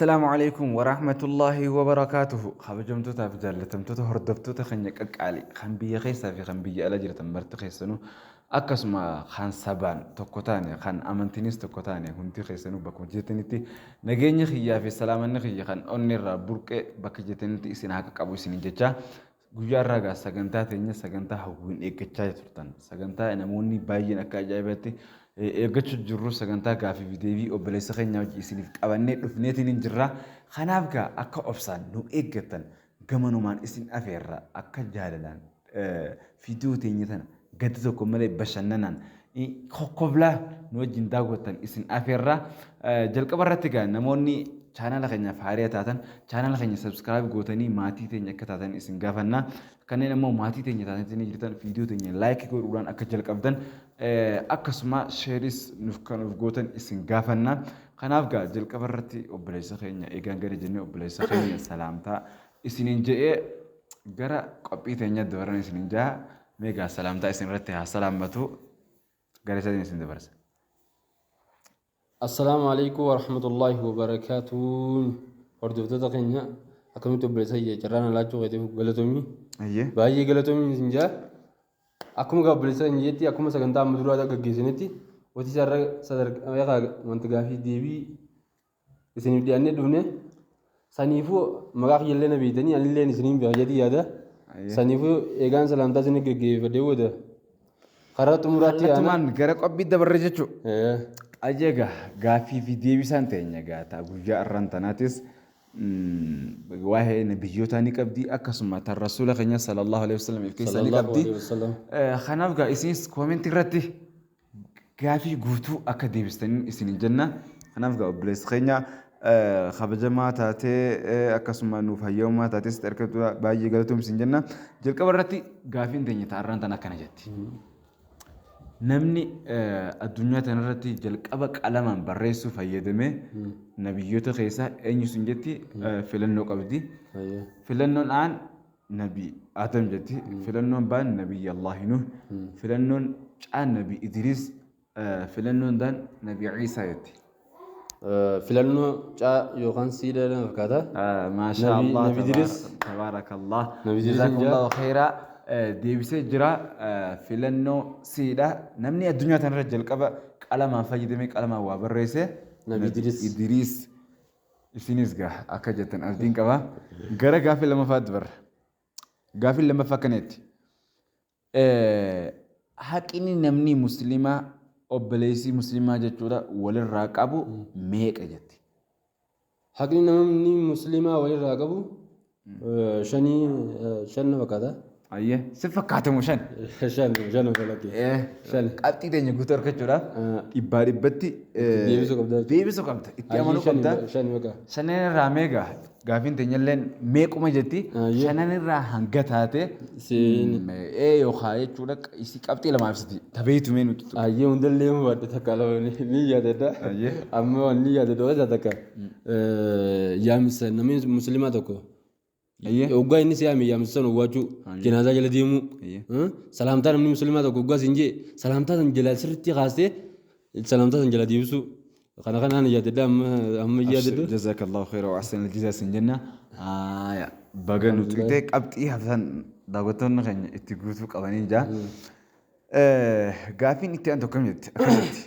Assalaamu Aleeykum Warahmatullaahi Wabarakaatuhu. Kabajamtootaa fi jaallatamtoota hordoftoota keenya qaqqaalii kan biyya keessaa fi kan biyya ala jirtan marti keessanuu akkasuma kan sabaan tokko taane kan amantiinis tokko taane hundi keessanuu bakkuma jirtanitti nageenyi kiyyaa fi salaamanni kiyya kan onnee irraa burqee bakka jirtanitti isin haa qaqqabu isiniin jecha guyyaa irraa gaa sagantaa teenya sagantaa hawwiin eeggachaa turtan sagantaa namoonni baay'een akka ajaa'ibaatti eeggachuu jirru sagantaa gaafii fi deebii obboleessa keenya hojii isiniif qabannee dhufneetiin hin jirra. Kanaaf gaa akka obsaan nu eeggattan gamanumaan isin afeerra akka jaalalaan viidiyoo teenya tana gadda tokko malee bashannanaan kokkoblaa nu wajjin daawwattan isin afeerra. Jalqaba irratti gaa namoonni chaanala keenyaaf haariya taatan chaanala keenya subscribe gootanii maatii teenya akka taatan isin gaafanna. Kanneen ammoo maatii teenya taatanii jirtan viidiyoo teenya like godhuudhaan akka jalqabdan akkasuma shareis nuuf kan of gootan isin gaafanna. Kanaaf gaa jalqaba irratti obboleessa keenya eegaan gadi jennee obboleessa keenya salaamtaa isiniin je'ee gara qophii teenya dabaran isiniin ja'a. Mee gaa salaamtaa isin irratti haa salaammatu gara isaatiin isin dabarsa. Assalaamu alaikum warahmatullaahi wabarakaatuun. Hordoftoota keenya akkamitti obboleessa kiyya carraan alaachuu keetiif galatoomii. Baay'ee galatoomii isin jaa. Akkuma gaa obboleessa keenya jetti akkuma sagantaa amma duraa gaggeessinetti wanti isaarra sadarkaa wanta gaafii deebii isiniif dhiyaannee dhufne. Saniifuu maqaa kiyyallee na beektanii anillee isiniin beeka jedhii yaada. Saniifuu eegaan salaamtaa isin gaggeeffadhee booda karaa xumuraatti yaana. Kallattumaan gara qophii dabarre jechuudha. Ajeega gaaffii fi deebisaan teenya gaataa guyyaa arraan tanaatis waa'ee nabiyyootaa ni qabdi akkasuma tan rasuula keenya sallallahu alaihi wasallam of keessaa ni qabdi. Kanaaf gaa isinis koomentii irratti gaafii guutuu akka deebistanii isin jenna. Kanaaf gaa obboleessi keenya kabajamaa taatee akkasuma nuuf hayyamaa taates erga baay'ee galatoom isin jenna. Jalqaba irratti gaafiin teenya ta'arraan tan akkana jetti. Namni addunyaa tanarratti jalqaba qalamaan barreessuu fayyadame nabiyyoota keessaa eenyu sun jetti filannoo qabdi. Filannoon aan nabi Adam jetti. Filannoon baan nabi Allaahi Nuh. Filannoon caan nabi Idris. Filannoon daan nabi Iisaa jetti. Filannoo caa yookaan siidha na fakkaata. Maashaa Allah. Nabi Idris. Tabaarakallah. Nabi Idris. Jazakallahu khairaa. Deebisee jira filannoo siidha. Namni addunyaa tanarra jalqaba qalamaan fayyadamee qalamaan waa barreesse. Nabi Idris. Idris. Isinis gaa akka jettan abdiin qaba. Gara gaaffii lammaffaatti barra. Gaaffiin lammaffaa akkanatti. Haqni namni musliimaa obboleessi musliimaa jechuudha walirraa qabu meeqa jetti? Haqni namni musliimaa walirraa qabu shanii shan na fakkaata. Ayyee si fakkaatamu shan. Shan shan falatti. Shan. Qabxii teenya guutuu argachuudhaaf dhibbaa dhibbatti deebisuu qabda. Deebisuu qabda. Itti amanuu qabda. Shan bakka. Shanan irraa meeqa? Gaafiin teenyalleen meequma jetti? Shanan irraa hanga taate ee yookaan jechuudha isii qabxii lamaaf sadi tabeetu mee nuti. Ayyee hundallee hubadhe takka lama ni yaadadha. Amma waan ni yaadadha waan takka. Yaamsa namni musliimaa tokko. Hoggaa inni si yaame yaamsa sana hubachuu janaazaa jala deemuu. Salaamtaa namni musliimaa tokko hoggaa siin jee salaamtaa san jala sirriitti kaastee salaamtaa san jala deebisuu. Kana kanaan yaadadha amma amma yaadadha. Jazakallahu khayra wa ahsanal jazaa sin jenna. Baga nu tuqxee qabxii haftan daawwattoonni keenya itti guutuu qabanii jira. Gaaffiin itti aantu akkam jetti? Akkana jetti.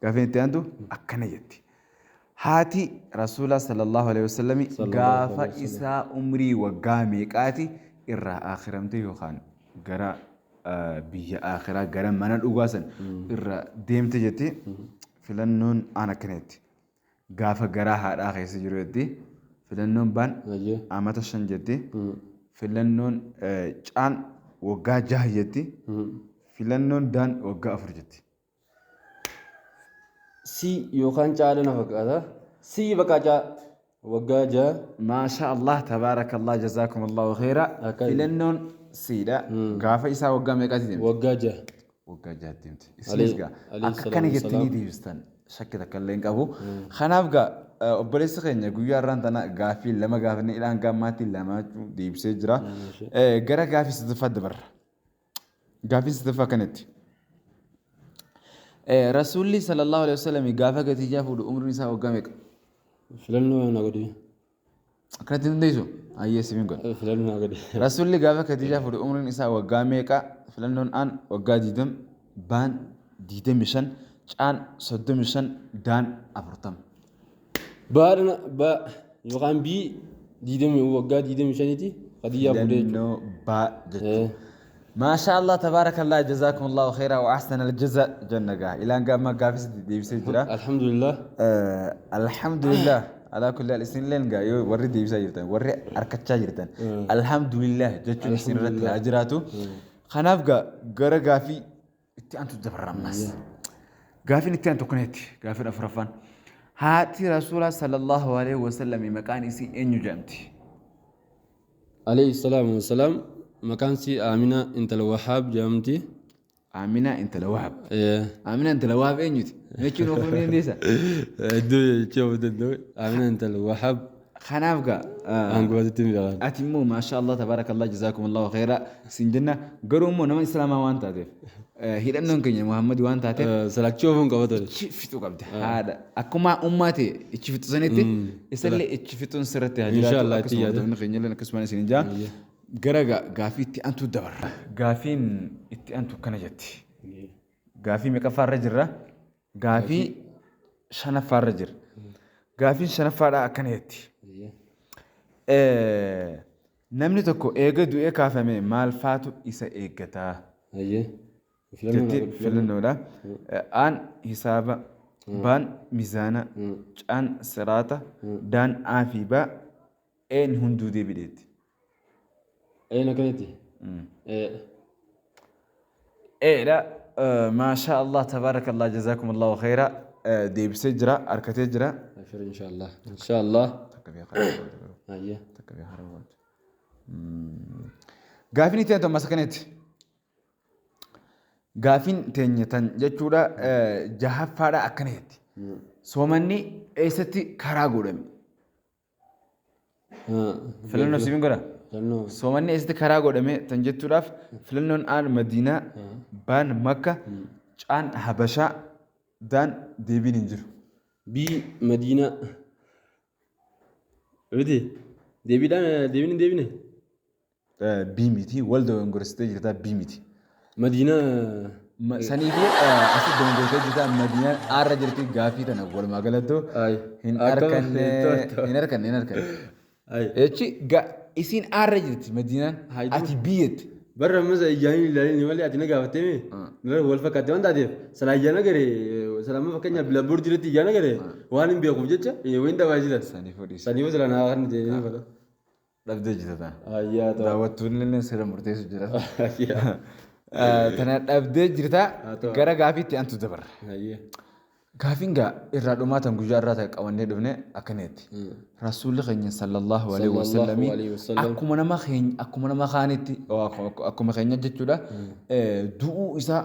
Gaaffiin itti aantu akkana jetti. Haati Rasuulaa sallallahu alaihi wasallam gaafa isaa umrii waggaa meeqaati irraa akhiramte yookaan gara biyya akhiraa gara mana dhugaa san irra deemte jetti. Filannoon aan akkana jetti. Gaafa garaa haadhaa keessa jiru jetti. Filannoon baan amata 5 jetti. Filannoon caan waggaa 6 jetti. Filannoon daan waggaa 4 jetti. Si yookaan caala na fakkaata. Si bakka caa waggaa 6. Maashaa Allah tabaarakallah jazaakumullahu khayra. Filannoon siidha. Gaafa isaa waggaa meeqaatti deemte? Waggaa 6. Waggaa 6 deemte. Isinis gaa akka kana jettanii deebistan shakki takka illee hin qabu. Kanaaf gaa obboleessi keenya guyyaa har'aan tana gaaffii 2 gaafannee ilaa hanga ammaatti 2 deebisee jira. Gara gaaffii sadaffaatti dabarra. Gaaffii sadaffaa kanatti. Rasuulli sallallahu alaihi wasallam gaafa Khadiijaa fuudhu umriin isaa waggaa meeqa? Filannoo na godhi. Akkanatti hin dandeessu? Ayyee sibiin godha. Filannoo na godhi. Rasuulli gaafa Khadiijaa fuudhe umriin isaa waggaa meeqa? Filannoon aan waggaa 20, baan 25, caan 35, daan 40. Baadhana ba yookaan bii 20 waggaa 25ti Khadiijaa fuudhe jechuudha. Filannoo baa jechuudha. Maashaa Allah tabaarakallah jazaakumullahu khairaa wa ahsana aljaza jenna gaa. Ilaan gaama gaafis deebisee jira. Alhamdulillah. Alhamdulillah alaa kulli haal isinilleen gaa yoo warri deebisaa jirtan warri harkachaa jirtan alhamdulillah jechuun isin irratti haa jiraatu. Kanaaf gaa gara gaafii itti aantu dabarra ammas. Gaafiin itti aantu kuneetti gaafiin afuraffaan. Haati Rasuulaa sallallahu alaihi wasallam maqaan isii eenyu jedhamti? Alayhi salaamu wasalaam maqaan isii Amina intala Wahaab jedhamti. Amina intala Wahab. Amina intala Wahab eenyuti? Jechuun ofuu ni dandeessa. Iddoo jechuu ofuu danda'u. Amina intala Wahaab. Kanaaf gaa Aanguwaatitti hin beekan. Ati immoo maashaa Allah tabaarakallah jazaakumullahu khayra siin jenna garuu immoo nama islaamaa waan taateef hidhannoon keenya Muhammad waan taateef Salachuu ofuun qaba ture. ichi fixuu qabda haadha akkuma ummaa ta'e ichi fixu sanitti isallee ichi fixuun sirratti haa jiraatu Inshallah itti akkasuma yaada. hordofni keenya illee akkasuma isin jaa gara gaafii itti aantu dabarra. Gaafiin itti aantu kana jetti. Gaafii meeqaffaarra jirra? Gaafii shanaffaarra jirra. Gaafiin shanaffaadhaa akkana jetti. Namni tokko eega du'ee kaafame maal faatu isa eeggataa? Jetti filannoodha. Aan hisaaba, baan mizaana, caan siraata, daan aa fi baa, een hunduu deebideetti. Een akkanatti. Eedha. Maashaa Allah tabaarakallah jazaakumullahu khayra deebisee jira harkatee jira. Abshir inshallah. Inshallah. Takka biyya karaa goote. Takka biyya karaa goote. Gaafiin itti aantu ammas akkanatti. Gaafiin teenya tan jechuudha jahaffaadha akkana jetti. Soomanni eessatti karaa godhame? Filannoo sibiin godha. Soomanni eessatti karaa godhame tan jettuudhaaf filannoon aan Madiinaa, baan Makka, caan Habashaa, daan deebiin hin jiru. Bii Madiinaa. Miti deebiidhaan deebiin hin deebine. Bii miti wal dogongoressitee jirta bii miti. Madiinaa. Saniifuu asitti dogongoressitee jirta Madiinaan aarra jirti gaafii tana walumaa galattu hin arkanne hin arkanne hin arkanne. Jechi isiin aarra jirti Madiinaan ati biyyetti. Barra ammas ijaan ilaalini malee ati na gaafattee mee wal fakkaatte waan taateef silaa ijaan agaree silaa amma fakkeenyaaf bilaaboordii irratti ijaan agaree waan hin beekuuf jecha wayin dhabaa jiran. Saniifuu dhiisi. Saniifuu silaa naa kan ta'e fala. Dhabdee jirta tana. Ayyaa ta'u. Daawwattoonni illee sirra murteessu jira. Tana dhabdee jirta gara gaafiitti antu dabarra. Gaafiin gaa irraa dhumaa tan guyyaa irraa ta'e qabannee dhufne akkaneetti. Rasuulli keenya sallallahu alaihi wasallam akkuma nama keenya akkuma nama kaanitti akkuma keenya jechuudha du'uu isaa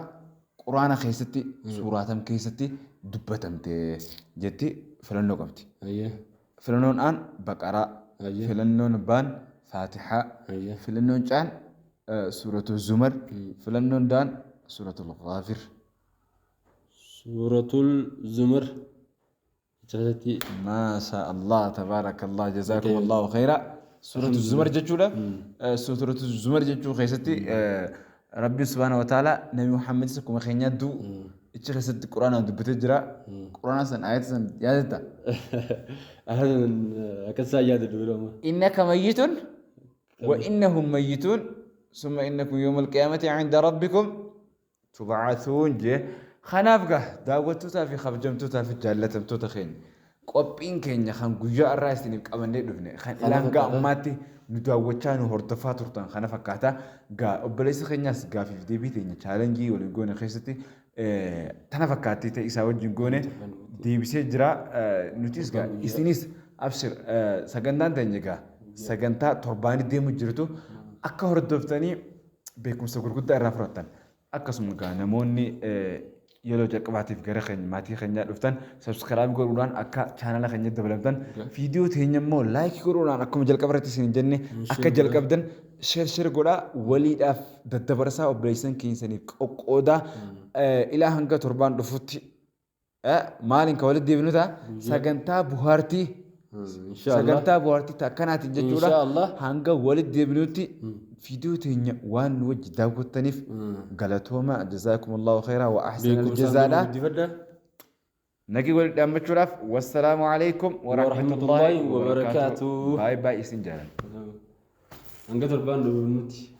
quraana keessatti suuraatam keessatti dubbatamte jetti filannoo qabdi. Filannoon aan Baqaraa, filannoon baan Faatihaa, filannoon caan suuratu Zumar, filannoon daan suuratul Ghaafir. Suuratul Zumar. Achirratti. Maasha Allah tabaarakallah jazaakumullahu khayra. Suuratu Zumar jechuudha. Suuratu Zumar jechuu keessatti Rabbiin subhaanahu wa ta'ala Nabi Muhammadis akkuma keenyaa du'u ichi keessatti quraanaan dubbatee jira. Quraana san ayata san yaadatta? Akkas isaan yaadadhu yeroo ammaa. Innaka mayyitun wa innahum mayyitun summa innakum yawmal qiyaamati 'inda rabbikum tub'athuun jee. Kanaaf gaa daawwattootaa fi kabajamtootaa fi jaallatamtoota keenya qophiin keenya kan guyyaa irraa isiniif qabannee dhufne kan ilaan gaa ammaatti nu daawwachaa nu hordofaa turtan kana fakkaata. Gaa obboleessa keenyaas gaafiif deebii teenya chaalenjii waliin goone keessatti tana fakkaattii ta'e isaa wajjin goone deebisee jira. Nutis gaa isinis abshir sagantaan teenya gaa sagantaa torbaanii deemu jirtu akka hordoftanii beekumsa gurguddaa irraa fudhattan. Akkasuma gaa namoonni yeroo jalqabaatiif gara keenya maatii keenyaa dhuftan subscribe godhuudhaan akka chaanala keenya dabalamtan viidiyoo teenya immoo like godhuudhaan akkuma jalqaba irratti isin jenne akka jalqabdan share share godhaa waliidhaaf daddabarsaa obboleessan keessaniif qoqqoodaa ilaa hanga torbaan dhufutti maaliin ka walitti deebinu ta'a sagantaa buhaartii Inshallah. Sagantaa bohaartii akkanaatiin jechuudha. Inshallah. Hanga walitti deebinutti viidiyoo teenya waan nu wajji daawwattaniif galatooma. Jazaakumullahu khairaa wa ahsana Beekumsaan aljazaadha. guddifadha. Nagii walitti dhaammachuudhaaf wassalaamu alaikum Warahmatullahi wabarakaatuh. Baay'ee baay'ee isin jaalanna. Hanga torbaan dhufuutti.